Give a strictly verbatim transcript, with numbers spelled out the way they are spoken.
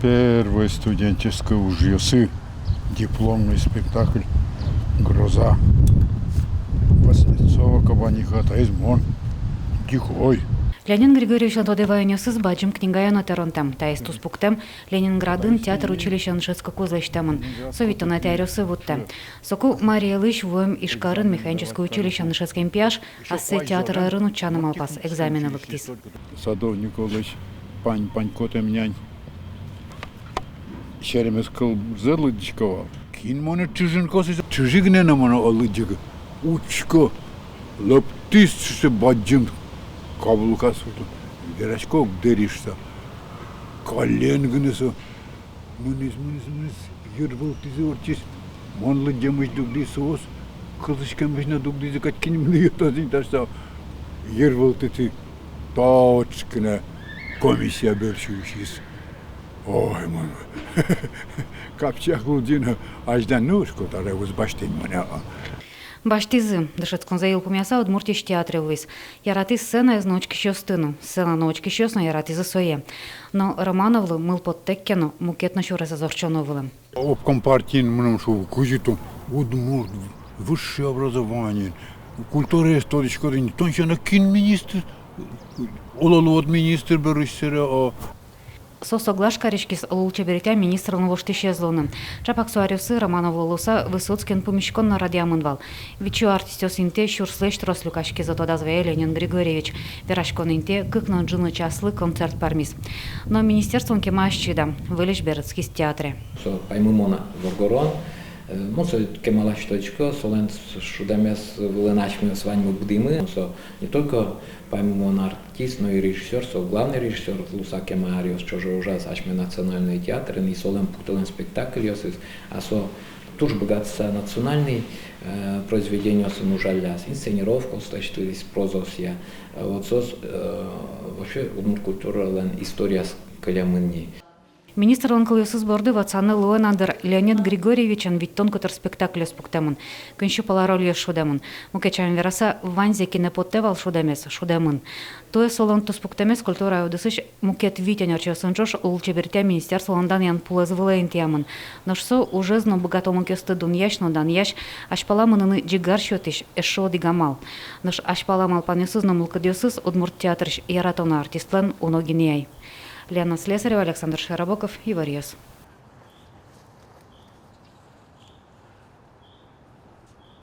Первой студенческой ужъёсы, дипломный спектакль «Гроза» Васнецова. Кабанихатаез мон дикой. Ленин Григорьевичлэн тодэ ваёнъёсыз бадӟым книгаен но тӧронтэм. Таиз туспуктэм Ленинградын театр училищеын дышетскыкуз лэсьтэмын. Со витьтонэтӥ аръёсы вуттэ. Соку Марий Элысь вуэм Ижкарын механической училищеын дышетскем пияш ассэ театр ӧрын утчаны малпаз, экзаменэ лыктӥз. Садовниковлэсь пань-панькотэм нянь серемес кылзэ лыдӟисько вал. Кин монэ чыжын косӥз, чыжы гинэ но монэ ӧз лыдӟы. Учко, лыктӥз сыӵе бадӟым каблукаос. Верасько, уг дыры шуса. Каллен гинэ со. Мынӥз, мынӥз, мынӥз, йыр вылтӥзэ ортчиз. Мон лыдӟемысь дугдӥз, соос кылзӥськемысь но дугдӥзы кадь, кин мыным ӧтоз ини та шуса. Йыр вылтӥзэ, точкына комиссия берсьы усиз. Ой, мон капчи ик лыдӟи но, азьлань но уг шуиськы, таре уз басьтэ ини монэ. Басьтӥзы. Дышетсконзэ йылпумъяса, Удмуртиысь театре вуиз. Яратӥз сценаез но учкисьёсты но. Сцена но учкисьёс но яратӥзы сое. Но Романовлы мылпоттэк ке но, мукет но сюресэз ортчоно вылэм. Обком партиын мыным шуо: кызьы тон, удмурт, высшее образование, культураез тодӥськод ини, тон сяна кин министр, оло, луод министр берысь, сэре, а. Со соглаш кариськиз лулчеберетъя министрлэн воштӥсез луыны. Чапак со аръёсы Романовлы луыса Высоцкиен пумиськон но радъямын вал. Вить сю артистъёс интые сюрслэсь трос люкаськизы, тодаз вае Ленин Григорьевич. Вераськон интые кык но ӝыны часлы концерт пӧрмиз. Но министерствоын кема ӧз чида, выльысь берытскиз театре. Со паймымон воргорон, э, мон сое кемалась тодӥсько, солэн шудэмез вылын асьмеос ваньмы будӥмы. Со не только паймымон артист, но и режиссёр, со главный режиссёр луыса кема аръёс ӵоже ужаз асьме национальной театрын, и солэн пуктылэм спектакльёсыз, а со туж быгатыса национальной, э, произведениосын ужалляз, инсценировкаос лэсьтӥз, прозаосъя. Э, вот соос, э, вообще удмурт культуралэн историяз кылемын ни. Министрлэн кылъёсыз борды ватсаны луэ на дыр, Леонид Григорьевичен витьтон котыр спектакльёс пуктэмын, куинь сю пала рольёс шудэмын. Мукет сямен вераса, ваньзэ, кинэ поттэ вал шудэмез, шудэмын. Туэ солэн туспуктэмез культура удысысь мукет вить ӧнерчиосын ӵош лулчеберетъя министерстволэн данъян пулэз вылэ интыямын. Нош со ужез но быгатонлыкъёсты дунъясь но данъясь, азьпала мыныны ӟигар сётӥсь эшшо одӥг амал. Нош азьпала малпанъёсыз но мылкыдъёсыз удмурт театрысь яратоно артистлэн уно гинэ ай. Лена Слесарева, Александр Широбоков, «Иворъёс».